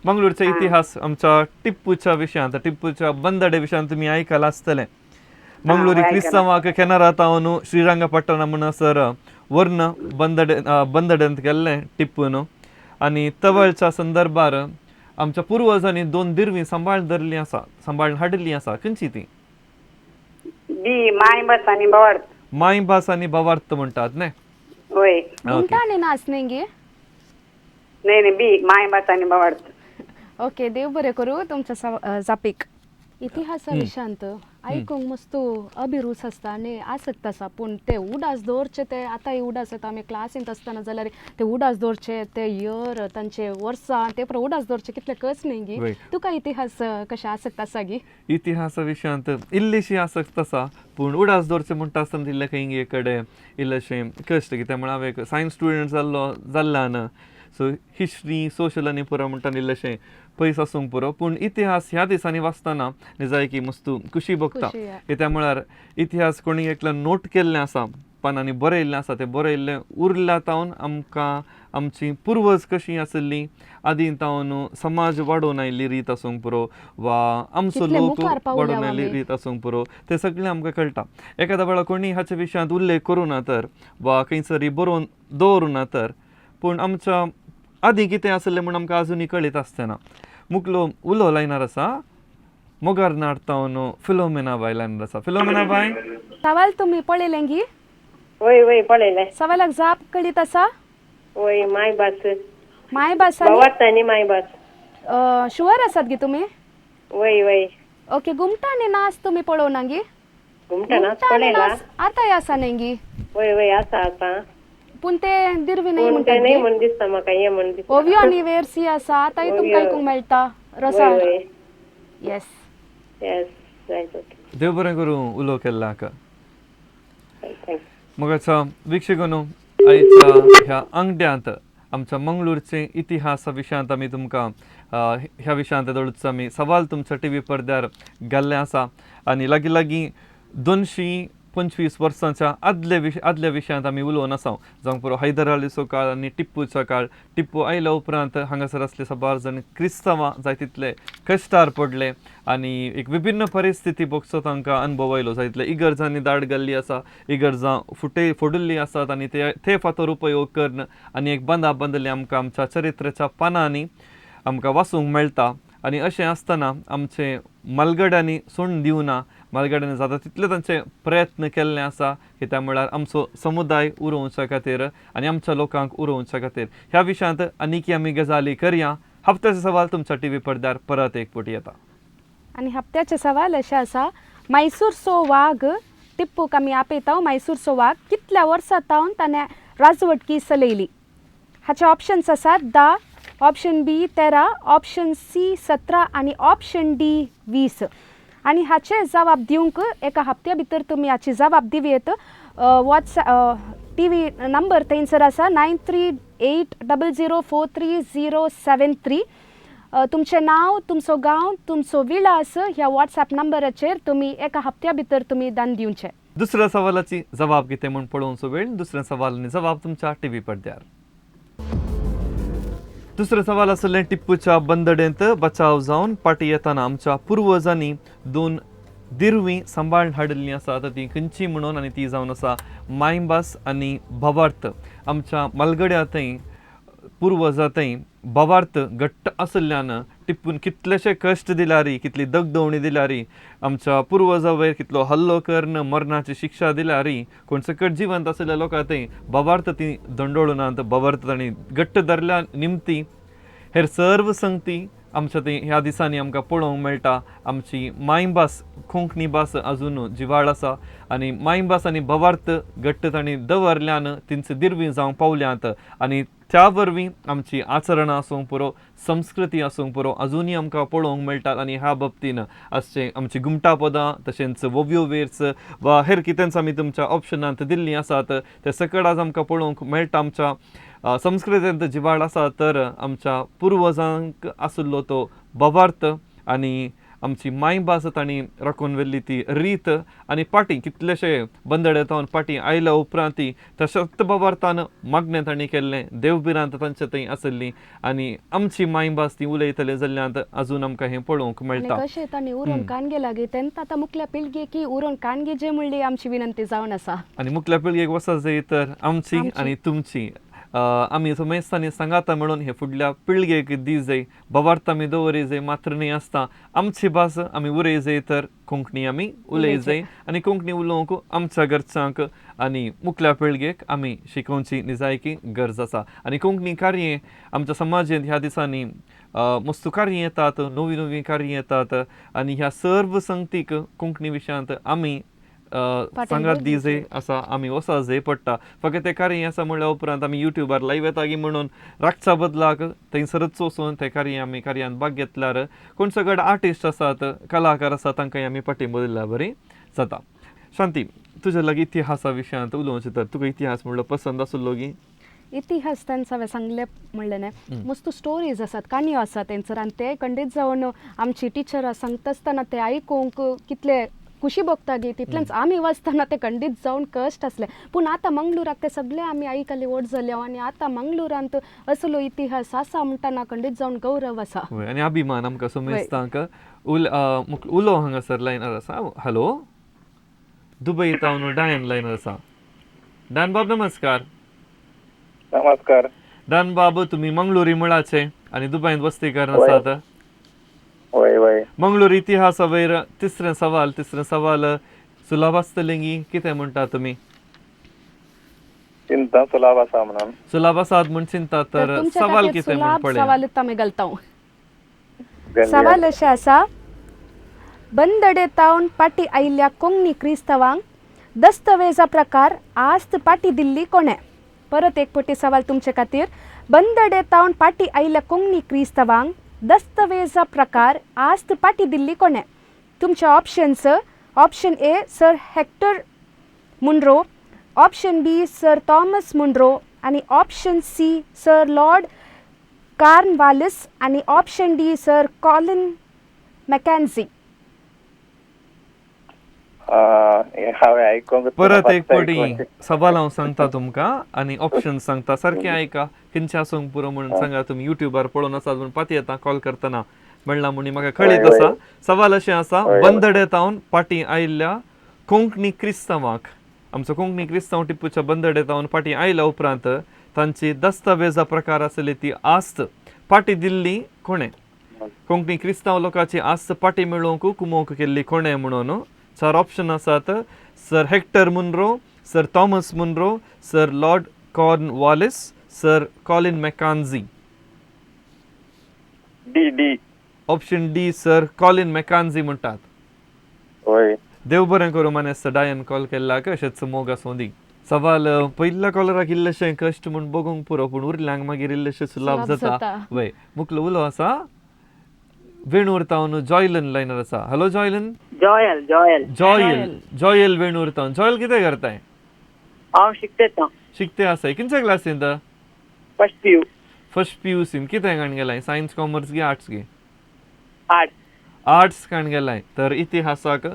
मंगळूरचा इतिहास आमच्या टिप्पूच्या विशयांत, टिप्पूच्या बंदडे विशयांत तुमी आयकलां आसतलें. मंगळुरी वय. क्रिस्तांवाक केनरा तावन श्रीरंगपट्टण म्हणसर वर्ण बंदडे बंदडेंत गेल्लें टिप्पून. आनी तवळच्या संदर्भार आमच्या पुर्वजांनी दोन दिरवीं सांबाळून धरलीं आसा, सांबाळून हाडिल्लीं आसा, खंयची ती? बी, मायभास आनी भावार्थ. मायभास आनी भावार्थ म्हणटात न्ही? वय. घुमटा आनी नास न्ही गी? न्ही न्ही, बी, मायभास आनी भावार्थ. ओके, देव बरें करूं तुमच्या जापीक. इतिहासा विशयांत आयकूंक मस्त अभिरूच आसता आनी आसक्त आसा, पूण ते उडास दवरचे, ते आतांय उडास येता. आमी क्लासींत आसतना जाल्यार ते उडास दवरचे, ते इयर, तांचे वर्सां, ते पुरो उडास दवरचे कितले कस न्ही गी? वय. तुका इतिहास कशें आसक्त आसा गी? इतिहासा विशयांत इल्लीशी आसक्त आसा, पूण उडास दवरचें म्हणटा आसतना इल्लें खंय कडेन इल्लेशें कश्ट. कित्याक म्हण हांव एक सायन्स स्टुडंट जाल्लो जाल्ल्यान, सो हिस्ट्री, सोशल आनी पुरो म्हणटा इल्लेशें पयस आसूंक पुरो. पूण इतिहास ह्या दिसांनी वाचतना निजायकी मस्त खुशी भोगता. खुशी, या. कित्याक म्हळ्यार इतिहास कोणी एकल्यान नोट केल्लें आसा, पानांनी बरयल्लें आसा, तें बरयल्लें उरल्या तावन आमकां आमची पुर्वज कशीं आसली, आदीं तावन समाज वाडोवन आयिल्ली रीत आसूंक पुरो वा आमचो कितले लोक मुखार पावल्या वाडोवन आयिल्ली आमी. रीत आसूंक पुरो, तें सगळें आमकां कळटा. एखाद्या वेळार कोणी हाच्या विशयांत उल्लेख करूं ना तर वा खंयसरी बरोवन दवरूं ना तर, पूण आमच्या आदीं कितें आसलें म्हूण आमकां आजुनूय कळीत आसतना. मुखलो उलो लायनार आसा, मोगार नाडतावन फिलोमेना बाय लायनार आसा. फिलोमेना बाय. सवाल तुमी पळयलें गी? वय वय, पळयलें. सवालाक जाप कळीत आसा? वय मायभास. मायभास. भावार्थ आनी मायभास. शुअर आसात गी तुमी? वय वय. ओके, घुमटा आनी नाच तुमी पळोवना गी? घुमटा नाच घुमटा आनी पळयला. नाच आतांय आसा न्ही गी? वय वय, आसा आसा. पूण ते दिरवी न्ही पूण म्हणटात ते न्ही गी? म्हण दिसता म्हाका, हें म्हण दिसता. ओवियो आनी वेरसी आसा, आतांय तुमकां ओवियो. आयकूंक मेळटा वय रसाळ. वय. येस. येस, रायट, ओके. देव बरें करूं उलो केल्ल्याक. Thank you. मोगाच्या वीक्षकांनो, आयच्या ह्या आंगड्यांत आमच्या मंगळूरचे इतिहासा विशयांत आमी तुमकां ह्या विशयांत दळूच आमी सवाल तुमच्या टीव्ही पडद्यार घाल्लें आसा आनी लागीं लागीं 225 वर्सांच्या आदल्या विशयांत आमी उलोवन आसा. जावंक पुरो हैदर अलीचो काळ आनी टिप्पूचो काळ. टिप्पू आयल्या उपरांत हांगासर आसले साबार जाण क्रिस्तांवां जाय तितले कश्टार पडले आनी एक विभिन्न परिस्थिती भोगचो तांकां अनुभव आयलो. जाय तितले इगर्जांनी दाड घाल्ली आसा, इगर्जां फोडिल्लीं आसात आनी ते ते फातर उपयोग करून आनी एक बांदा बांदिल्ली आमकां आमच्या चरित्राच्या पानांनी आमकां वाचूंक मेळटा. आनी अशें आसतना आमचे मालगड्यांनी सोडून दिवना, मालगड्यांनी जाता तितले तांचे प्रयत्न केल्ले आसा की त्या म्हळ्यार आमचो समुदाय उरोवच्या खातीर आनी आमच्या लोकांक उरोवच्या खातीर. ह्या विशयांत आनीकी आमी गजाली करया. हप्त्याचे सवाल तुमच्या टीव्ही पडद्यार परत एक फावटी येता. आनी हप्त्याचे सवाल अशें आसा, मैसूरचो वाग टिप्पूक आमी आपयता, मैसूरचो वाग कितल्या वर्सां तावन ताणें राजवटकी चलयली? हाचे ऑप्शन्स आसात 10, ऑप्शन बी 13, ऑप्शन सी 17 आनी ऑप्शन डी 20. आनी हाचे जबाब दिवंक एका हप्त्या भितर तुमी हाची जबाब दिवयेत. वॉट्सॅप टीव्ही नंबर थंयसर आसा 9380043073. तुमचें नांव, तुमचो गांव, तुमचो विलास ह्या वॉट्सॅप नंबराचेर तुमी एका हप्त्या भितर तुमी दान दिवचें. दुसऱ्या सवालाची जबाब कितें म्हूण पळोवचो वेळ. दुसऱ्या सवालांनी जबाब तुमच्या टीव्ही पडद्यार. दुसरें सवाल आसलें, टिप्पूच्या बंदडेंत बचाव जावन फाटीं येतना आमच्या पुर्वजांनी दोन दिरवीं सांबाळून हाडिल्लीं आसात, तीं खंयची म्हणून? आनी ती जावन आसा मायभास आनी भावार्थ. आमच्या मालगड्या थंय पुर्वजा थंय भावार्थ घट्ट आशिल्ल्यान टिप्पून कितलेशे कश्ट दिल्यारी, कितली दगदवणी दिल्यारी, आमच्या पुर्वजा वयर कितलो हल्लो करून मरणाची शिक्षा दिल्यारी, कोण सकट जिवंत आशिल्ल्या लोकां थंय भावार्थ ती दंडोळूनात, भावार्थ तांणी घट्ट धरल्या निमती हेर सर्व संगती आमच्या थंय ह्या दिसांनी आमकां पळोवंक मेळटा. आमची मायभास कोंकणी भास अजून जिवाळ आसा आनी मायभास आनी भावार्थ घट्ट तांणी दवरल्यान तिंचे दिरवीं जावंक पावल्यांत आनी त्या वरवीं आमची आचरणां आसूंक पुरो, संस्कृती आसूंक पुरो, अजुनूय आमकां पळोवंक मेळटात. आनी ह्या बाबतीन आसचें आमची घुमटा पदां तशेंच वोव्यो वेर्स वा हेर कितेंच आमी तुमच्या ऑप्शनांत दिल्लीं आसात ते सकड आज आमकां पळोवंक मेळटा. आमच्या संस्कृतेंत जिवाळ आसा तर आमच्या पुर्वजांक आशिल्लो तो भावार्थ आनी आमची मायभास तांणी राखून व्हेल्ली ती रीत आनी फाटीं कितलेशे बंदडे जावन फाटीं आयल्या उपरांत तशेंच भावार्थान मागणें तांणी केल्लें, देवभिरांत तांचे थंय आशिल्ली आनी आमची मायभास ती उलयतले जाल्ल्यान अजून आमकां हें पळोवंक आनी मेळटा. कशें तांणी उरोवन कान गेला गे तेन्ना आतां मुखल्या पिळगेकी उरोवन कान घेजे म्हणली आमची विनंती जावन आसा. आनी मुखल्या पिळगेक वचत जाय तर आमची आनी तुमची आमी समेस्तांनी सांगाता म्हणून हे फुडल्या पिळगेक दी जाय. भावार्थ आमी दवरी जाय, मात्र न्ही आसता आमची भास आमी उरय जाय तर कोंकणी आमी उलय जाय आनी कोंकणी उलोवंक आमच्या घरच्यांक आनी मुखल्या पिळगेक आमी शिकोवची निजायकी गरज आसा. आनी कोंकणी कार्य आमच्या समाजेंत ह्या दिसांनी मस्त कार्य येतात, नवीं नवीं कार्य येतात आनी ह्या सर्व संगतीक कोंकणी विशयांत आमी सांगात दी जाय आसा, आमी वसा जाय पडटा. फकत तें कार्य आसा म्हणल्या उपरांत आमी युट्यूबार लायव येता गी म्हणून राखच्या बदलाक थंयसरच वचून ते कार्य आमी कार्यांत भाग घेतल्यार कोण सगळे आर्टिस्ट आसात, कलाकार आसात, तांकांय आमी पाठिंबो दिल्यार बरी जाता. शांती, तुज्या लागीं इतिहासा विशयांत उलोवचें तर तुका इतिहास म्हणलो पसंद आसलो गी? इतिहास तांचो हांवें सांगलें म्हणलें न्ही, मस्त स्टोरीज आसात, काणयो आसात तेंचर आनी ते खंडीत जावन आमची टिचरां सांगता आसतना ते आयकूंक कितले खुशी भोगता गी, तितलेंच आमी वाचतना ते खंडीत जावन कश्ट आसले. पूण आतां मंगळुराक ते सगळे आमी आयकले व्हड जाले आनी आतां मंगळुरांत असलो इतिहास आसा म्हणटना खंडीत जावन गौरव आसा आनी अभिमान आमकां समेस्तांक. उलो हांगासर लायनार आसा. हॅलो, दुबय तावन डायन लायनार आसा. डायन बाब नमस्कार. नमस्कार. डायन बाब, तुमी मंगळुरी मुळाचे आनी दुबयंत वस्तीकार आसात. वय वय. मंगळूर इतिहासा वयर तिसरें सवाल, तिसरें सवाल सुलभ आसतलें गी, कितें म्हणटा तुमी? चिंता सुलाभ आसा म्हणून. सुलाभ आसात म्हूण चिंता तर तुमच्या सवाल खातीर कितें म्हूण सुलाभ पळय. सवालूच आमी घालता. सवाल अशें आसा, बंदडे तावन पाटी आयिल्ल्या कोंकणी क्रिस्तांवांक दस्तवेजा प्रकार आस्त पाटी दिल्ली कोणें? परत एक पटी सवाल तुमचे खातीर. बंदडे तावन पाटी आयिल्ल्या कोंकणी क्रिस्तांवांक दस्तवेजा प्रकार आस्त पाटी दिल्ली कोणें? तुमचे options, option A sir Hector Munro, option B sir Thomas Munro आनी option C sir Lord Cornwallis आनी option D sir Colin Mackenzie. हांवें आयकोंक परत एक पटी सवाल हांव सांगता तुमकां आनी ऑप्शन सांगता, सारकें आयका. खंयचे आसूंक पुरो म्हणून सांगा. तुमी युट्यूबार पळोवन आसात म्हूण पाती येता कॉल करतना म्हणला म्हूण म्हाका कळीत आसा. सवाल अशें आसा, बंदडे तावन पाटी आयिल्ल्या कोंकणी क्रिस्तांवाक, आमचो कोंकणी क्रिस्तांव टिप्पूच्या बंदडे तावन पाटी आयल्या उपरांत तांची दस्तावेजा प्रकार आसली ती आस्त पाटी दिल्ली कोणें? कोंकणी क्रिस्तांव लोकांची आस्त पाटी मेळोवंक कुमोक केल्ली कोणें म्हणून चार ऑप्शन आसात. Sir Hector Munro, sir Thomas Munro, sir Lord Cornwallis, sir Colin Mackenzie. D D. Option D sir Colin Mackenzie म्हणटात. वय. देव बरें करूं मानेस्त डायन कॉल केल्ल्याक, अशेंच मोग आसूं दी. सवाल पयल्या कॉलराक इल्लेशें कश्ट म्हूण बगूंक पुरो, पूण उरल्यांक मागीर इल्लेशें सुलाभ जाता. वय, मुखलो उलो आसा वेणूर तावन जॉयलन लायनर आसा. हॅलो जॉयलन. Joel Joel Joel Joel Venur तावन. जॉयल कितें करताय? हांव शिकते. शिकते आसाय. किंच्या क्लासींत? First P U. First P U scene कितें काण गेलाय? सायन्स कॉमर्स गे आर्ट्स गे? आर्ट्स. आर्ट्स काण गेलाय. तर इतिहासाक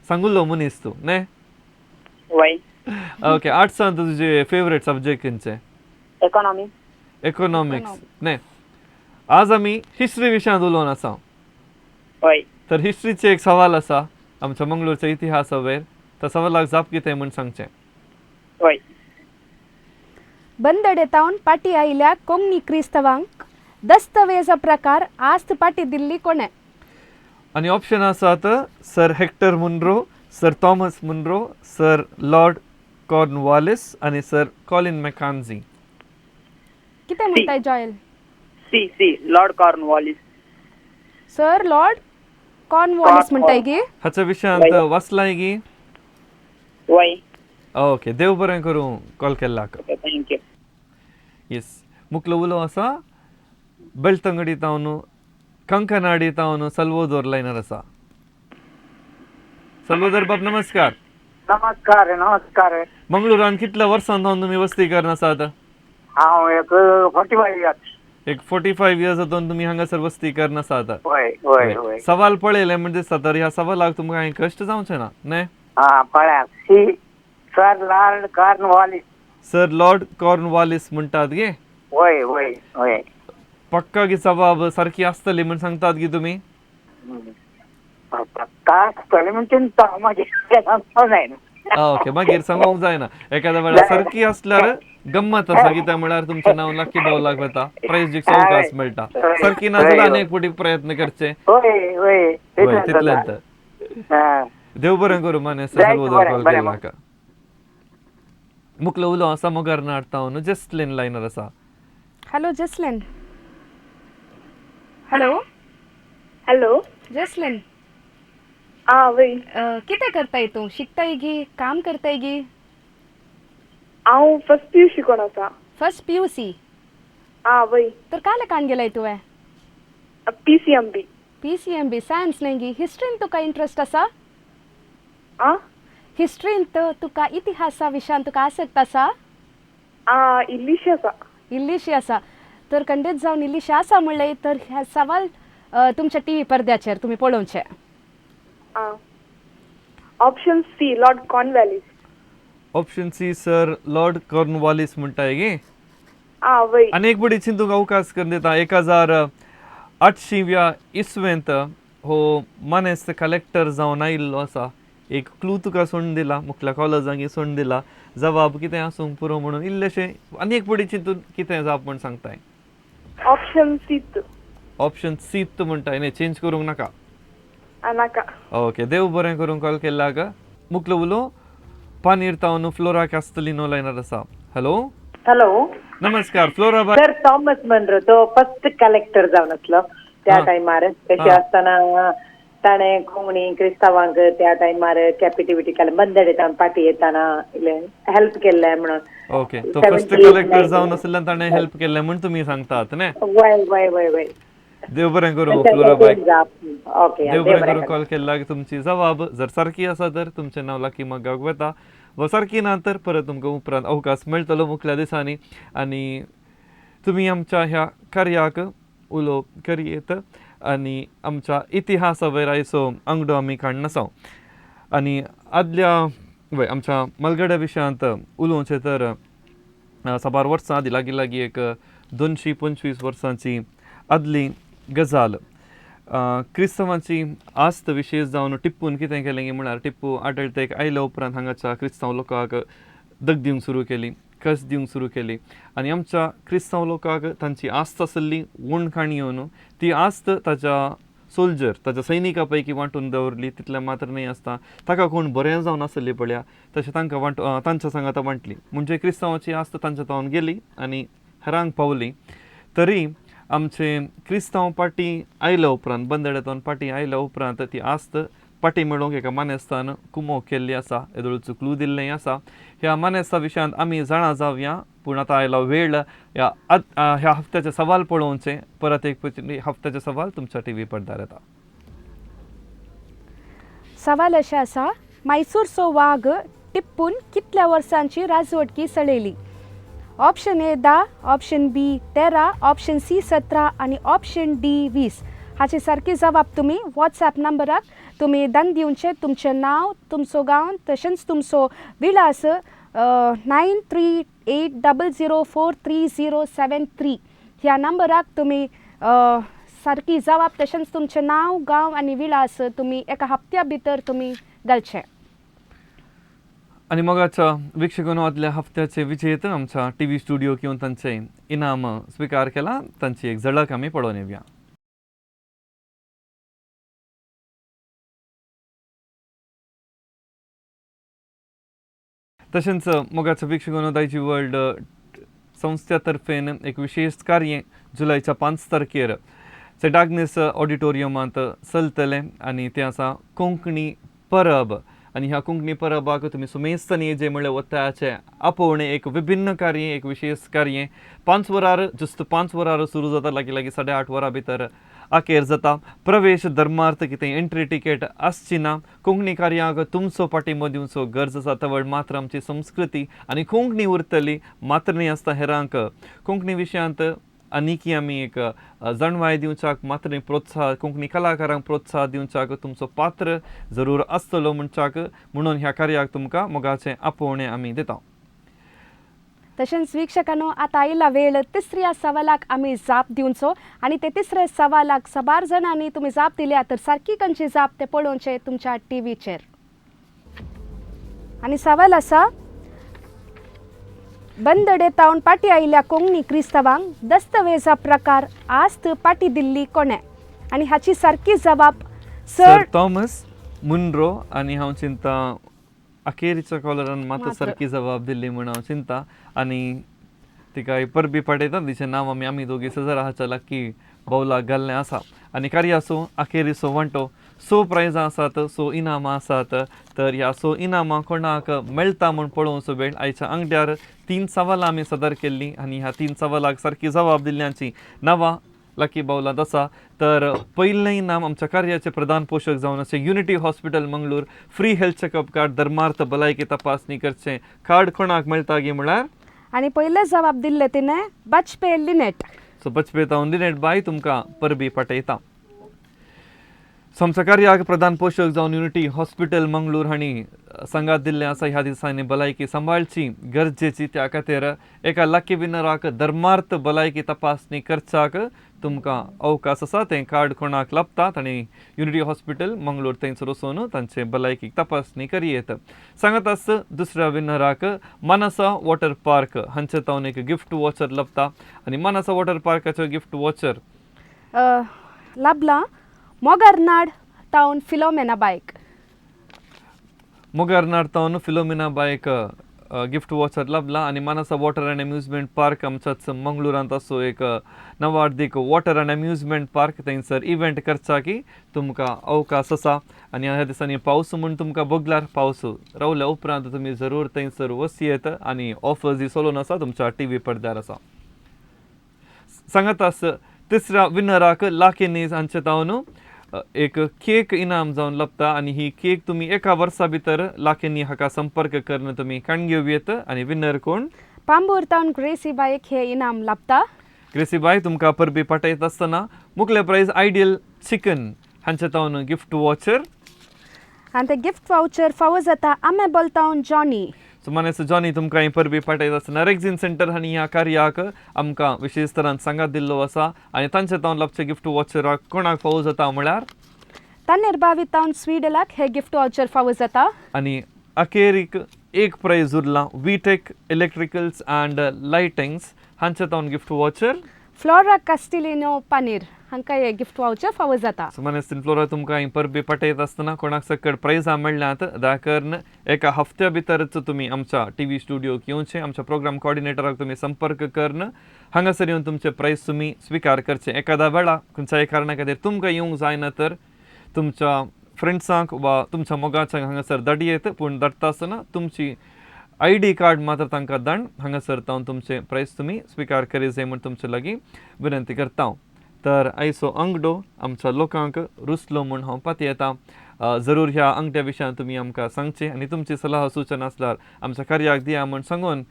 सांगुल्लो मनीस तूं न्ही? वय. ओके, आर्ट्सान तुजे फेवरेट सब्जेक्ट खंयचे? इकॉनॉमी. इकॉनॉमिक्स न्ही. आज आमी हिस्ट्री विशयांत उलोवन आसा. वय. तर हिस्ट्रीचे एक सवाल आसा आमच्या मंगळूरच्या इतिहासा वयर, त्या सवालाक जाप कितें म्हूण सांगचें. वय. बंदडे तावन पाटी आयिल्ल्या कोंकणी क्रिस्तांवांक दस्तवेजा प्रकार आस्त पाटी दिल्ली कोणें? आनी ऑप्शन आसात sir Hector Munro, sir Thomas Munro, sir Lord Cornwallis आनी सर कॉलिन मॅकान्झी. कितें म्हणटाय Joel? C C Lord Cornwallis. Sir Lord Cornwallis म्हणटाय गी? हाच्या विशयांत वाचलाय गी? वय. ओके, देव बरें करूं कॉल केल्ल्याक. Thank you. Yes, मुखलो उलो आसा बेळतंगडी तावन कंकनाडी तावन सल्वोदोर लायनर आसा. सल्वोदोर बाब नमस्कार. नमस्कार नमस्कार. मंगळुरान कितल्या वर्सां जावन तुमी वस्ती करन आसात? हांव एक 45 इयर्स. एक 45 इयर्स जावन तुमी हांगासर वस्ती करन आसात. वय वय वय. सवाल पळयलें म्हणजे दिसता तर ह्या सवालाक तुमकां कांय कश्ट जावचें ना न्ही? आं पळया, C sir Lord Cornwallis. Sir Lord Cornwallis म्हणटात गे? वय वय वय. पक्का गी जबाब सारकी आसतली म्हूण सांगतात गी तुमी? पक्का आसतली म्हूण चिंता मागीर सांगपाक जायना. ओके, मागीर सांगूंक जायना. एखाद्या वेळार सारकी आसल्यार गम्मत आसा, कित्याक म्हळ्यार तुमचें नांव लाकी बावलाक वता, प्रायज जिखचो अवकाश मेळटा. सारकी ना जाल्यार आनी एक फावटी प्रयत्न करचे. वय वय. वय तितलेंच. देव बरें करूं मानेस्त सल्वोदोर कॉल केल्ल्याक. मुखलो उलो आसा मोगरनाड तावन जस्लिन लायनर आसा. Hello Jaslin. Hello hello Jaslin. आं वय. कितें करताय तूं? शिकताय गी काम करताय गी? हांव फर्स्ट पी यू शिकोन आसा. First P U C? आं वय. तर काले काण गेलाय तुवें? P C M B. P C M B science न्ही गी? हिस्ट्रीन तुका इंट्रस्ट आसा? आं हिस्ट्रीन तुका इतिहासा विशयान तुका आसक्त आसा? आं इल्लीशी आसा. इल्लीशी आसा. तर खंडीत जावन इल्लीशी आसा म्हणलें तर ह्या सवाल तुमच्या टी व्ही पडद्याचेर तुमी पळोवचें. आं option C Lord Cornwallis. Option C sir Lord Cornwallis म्हणटाय गे? आं वय. आनी एक बडी चिंतूंक अवकाश करून दिता. 1808व्या इसवेंत हो मानेस्त कलेक्टर जावन आयिल्लो आसा. एक क्लू तुका सोडून दिला, मुखल्या कॉलेजांक सोडून दिला. जबाब कितें आसूंक पुरो म्हणून इल्लेशें आनी एक बडी चिंतून कितें जाप म्हूण सांगताय? ऑप्शन सीत. ऑप्शन सीत म्हणटाय न्ही? चेंज करूंक नाका? नाका. ओके, देव बरें करूंक कॉल केल्ल्याक. मुखलो उलो पानीर तावन फ्लोरा कास्तलिनो लायनार आसा. हॅलो. हॅलो. नमस्कार फ्लोरा बाय. सर थॉमस मनरो तो फर्स्ट कलेक्टर जावन आसलो त्या टायमार. तशें आसतना ताणें कोंकणी क्रिस्तांवांक त्या टायमार कॅपिटिविटी केलें, बंदडे तावन पाटी येताना हेल्प केल्लें म्हणून. ओके, तो फर्स्ट कलेक्टर जावन आशिल्ल्यान ताणें हेल्प केल्लें म्हूण तुमी सांगतात न्ही? वय वय वय वय. देव बरें करूं फ्लोरा बाय. ओके, देव बरें करूं. कॉल केल्ल्याक तुमची जबाब जर सारकी आसा तर तुमचें नांव लाकी मग्गाक वता, वा सारकी ना तर परत तुमकां उपरांत अवकाश मेळटलो मुखल्या दिसांनी आनी तुमी आमच्या ह्या कार्याक उलोवप करयेत आनी आमच्या इतिहासा वयर आयचो आंगडो आमी काडनासाव. आनी आदल्या वय आमच्या मलगड्या विशयांत उलोवचें तर साबार वर्सां आदीं लागीं लागीं एक 225 वर्सांची आदली गजाल. क्रिस्तांवांची आस्त विशेश जावन टिप्पून कितें केलें म्हळ्यार टिप्पू आडळतेक आयल्या उपरांत हांगाच्या क्रिस्तांव लोकांक दग दिवंक सुरू केली, कस दिवंक सुरू केली आनी आमच्या क्रिस्तांव लोकांक तांची आस्त आसली उणकाणी येवन ती आस्त ताच्या सोल्जर ताच्या सैनिका पैकी वांटून दवरली. तितलें मात्र न्हय आसता ताका कोण बरें जावन आसली पळया तशें तांकां तांच्या सांगाता वांटली, म्हणजे क्रिस्तांवाची आस्त तांच्या तावन गेली आनी हेरांक पावली. तरी आमचे क्रिस्तांव पाटी आयल्या उपरांत बंदड्यांतल्यान पाटी आयल्या उपरांत ती आस्त पाटी मेळोवंक एका मानेस्तान कुमोक केल्ली आसा, येदोळचो क्लू दिल्लें आसा. ह्या मानेस्ता विशयांत आमी जाणा जावया, पूण आतां आयलो वेळ ह्या ह्या हप्त्याचे सवाल पळोवचें. परत एक हप्त्याचे सवाल तुमच्या टी व्ही पडद्यार येता. सवाल अशें आसा, मैसूरचो वाग टिप्पून कितल्या वर्सांची राजवटकी चलयली? Option A 10, option B 13, option C 17 आनी ऑप्शन डी 20. हाची सारकी जबाब तुमी वॉट्सएप नंबराक तुमी दन दिवचे. तुमचें नांव, तुमचो गांव तशेंच तुमचो विलास 9380043073 ह्या नंबराक तुमी सारकी जबाब तशेंच तुमचें नांव, गांव आनी विलास तुमी एका हप्त्या भितर तुमी घालचे. आनी मोगाच्या वीक्षकांनो, आदल्या हप्त्याचे विजेत आमच्या टी व्ही स्टुडियो येवन तांचे इनाम स्विकार केला, तांची एक झलक आमी पळोवन येवया. तशेंच मोगाच्या वीक्षकांनो, दायजी वर्ल्ड संस्थे तर्फेन एक विशेष कार्य जुलयच्या 5 तारखेर सेंट आग्नेस ऑडिटोरियमांत चलतलें आनी तें आसा कोंकणी परब. आनी ह्या कोंकणी परबाक तुमी सुमेस्तांनी जे म्हणल्यार वताचे आपोवणें एक विभिन्न कार्य, एक विशेष कार्य 5 वरार जुस्त 5 वरार सुरू जाता, लागीं लागीं 8:30 वरां भितर अखेर जाता. प्रवेश धर्मार्थ कितें एंट्री टिकेट आसची ना. कोंकणी कार्याक तुमचो पाठिंबो दिवचो गरज आसा, तवळ मात्र आमची संस्कृती आनी कोंकणी उरतली, मात्र न्हय आसता हेरांक कोंकणी विशयांत आनीकी आमी एक जाणवाय दिवच्याक मात्र न्हय प्रोत्साह, कोंकणी कलाकारांक प्रोत्साह दिवच्याक तुमचो पात्र जरूर आसतलो म्हणच्याक म्हणून ह्या कार्याक तुमकां मोगाचें आपोवणें आमी दिता. तशेंच वीक्षकांनो, आतां आयला वेळ तिसऱ्या सवालाक आमी जाप दिवचो आनी ते तिसऱ्या सवालाक साबार जाणांनी तुमी जाप दिल्या तर सारकी खंयची जाप ते पळोवचें तुमच्या टी व्हीचेर. आनी सवाल आसा, बंदडे तावन पाटी आयिल्ल्या कोंकणी क्रिस्तांवांक दस्तवेजा प्रकार आस्त पाटी दिल्ली कोणें? आनी हाची सारकी जबाब सर थॉमस मुनरो. आनी हांव चिंता अखेरीच्या कॉलरान मात सारकी जबाब दिल्ली म्हूण हांव चिंता आनी तिका परबी पाठयता. तिचें नांव आमी आमी दोगी सजरा हाच्या लागी बावलाक घाल्लें आसा. आनी कार्याचो अखेरीचो वांटो 6 प्रायजां आसात, 6 इनामां आसात. तर ह्या 6 इनामां कोणाक मेळटा म्हूण पळोवचो वेळ. आयच्या आंगड्यार 3 सवालां आमी सदर केल्लीं आनी ह्या 3 सवालाक सारकी जबाब दिल्ल्यांची नांवां लाकी बावलांत आसा. तर पयलें इनाम आमच्या कार्याचे प्रधान पोशक जावन आसा Unity Hospital Mangalore free health checkup card, धर्मार्थ भलायकी तपासणी करचें कार्ड कोणाक मेळटा गी म्हळ्यार? आनी पयलें जबाब दिल्लें तिणें बचपे लिनेट. सो बचपे तावन लिनेट बाय तुमकां परबी पाठयता. आमच्या कार्याक प्रधान पोशक जावन युनिटी हॉस्पिटल मंगळूर हांणी सांगात दिल्लें आसा. ह्या दिसांनी भलायकी सांबाळची गरजेची, त्या खातीर एका लाकी विनराक धर्मार्थ भलायकी तपासणी करच्याक तुमकां अवकाश आसा. तें कार्ड कोणाक लाभता तांणी युनिटी हॉस्पिटल मंगळूर थंयसर वचून तांचे भलायकी तपासणी करयेत. सांगत आस दुसऱ्या विनराक मानसा वॉटर पार्क हांचे तावन एक गिफ्ट वॉचर लाभता आनी मानसा वॉटर पार्काचो गिफ्ट वॉचर लाभला मोगरनाड टावन फिलोमेना बायक. मोगारनार तावन फिलोमिना बायक गिफ्ट वॉचर लाभला आनी Manasa water and amusement park आमच्याच मंगळुरांत आसो एक नवार्दीक वॉटर अँड अम्युजमेंट पार्क थंयसर इव्हेंट करचाकी तुमकां अवकाश आसा आनी ह्या दिसांनी पावस म्हूण तुमकां भोगल्यार पावस रावल्या उपरांत तुमी जरूर थंयसर वचयेत आनी ऑफर्स ही चलून आसा तुमच्या टीव्ही पडद्यार आसा. सांगत आस तिसऱ्या विनराक लाकेनीज हांचे तावन एक केक इनाम जावन लभता आनी ही केक तुमी एका वर्सा भितर लाकेनी हाका संपर्क करून तुमी काण घेवं येत. आनी विनर कोण? पांबूर तावन ग्रेसी बायक हे इनाम लाभता. ग्रेसी बाय तुमकां परबी पाठयता आसतना मुखले प्रायज आयडियल चिकन हांचे तावन गिफ्ट वॉचर आनी ते गिफ्ट वावचर फावो जाता आमेबल तावन जॉनी. सो मानेस्त जॉनी तुमकां ही परबी पाठयता आसतना रेग्झीन सेंटर हांणी ह्या कार्याक आमकां विशेश तरान सांगात दिल्लो आसा आनी तांचे तावन लाभचे गिफ्ट वॉचराक कोणाक फावो जाता म्हळ्यार तन्नेर बावी तावन स्वीडलाक हे गिफ्ट वावचर फावो जाता. आनी अखेरीक एक प्रायज उरला वीटेक इलेक्ट्रिकल्स अँड लायटिंग्स हांचे तावन गिफ्ट वॉचर फ्लोरा कास्टिलिनो पानीर हांकां हे गिफ्ट वावचर फावो जाता. सो मानेस्त फ्लोरा तुमकां ही परबी पाठयता आसतना कोणाक सकट प्रायजां मेळ्ळ्यांत दया करून एका हफ्त्या भितरच तुमी आमच्या टीव्ही स्टुडियोक येवचें, आमच्या प्रोग्राम कॉर्डिनेटराक तुमी संपर्क करून हांगासर येवन तुमचे प्रायज तुमी स्विकार करचे. एकादा वेळा खंयच्याय कारणा खातीर तुमकां येवंक जायना तर तुमच्या फ्रेंड्सांक वा तुमच्या मोगाच्यांक हांगासर धाडयेत, पूण धाडटा आसतना तुमची आयडी कार्ड मात्र तांकां दाण हांगासर तावन तुमचे प्रायज तुमी स्विकार करी जाय म्हूण तुमचे लागीं विनंती करता. तर आयचो अंगडो आमच्या लोकांक रुसलो म्हूण हांव पातयेता. जरूर ह्या अंगड्या विशयान तुमी आमकां सांगचें आनी तुमची सलाह सूचन आसल्यार आमच्या कार्याक दिया म्हूण सांगून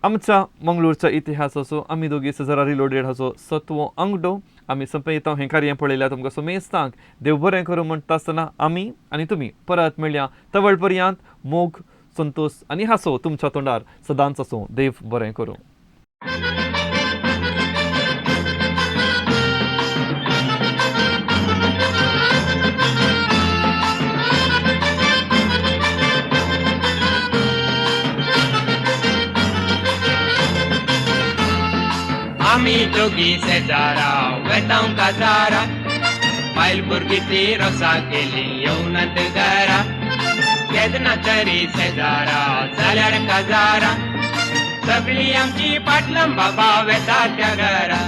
आमच्या मंगळूरच्या इतिहासाचो आमी दोगी सेजारा रिलोडेड हाचो सत्वो अंगडो आमी सोंपयता. हें कार्य पळयल्यार तुमकां समेस्तांक देव बरें करूं म्हणटा आसतना आमी आनी तुमी परत मेळया. तवळ पर्यंत मोग, संतोश आनी हांसो तुमच्या तोंडार सदांच आसूं. देव बरें करूं. आमी दोगी शेजारा वेतांव काजारा, बायल भुरगीं ती रोसा केली येवनात घरा, केन्ना तरी शेजारा जाल्यार काजारा, सगळीं आमची पाटलां बाबा वेता त्या घरा.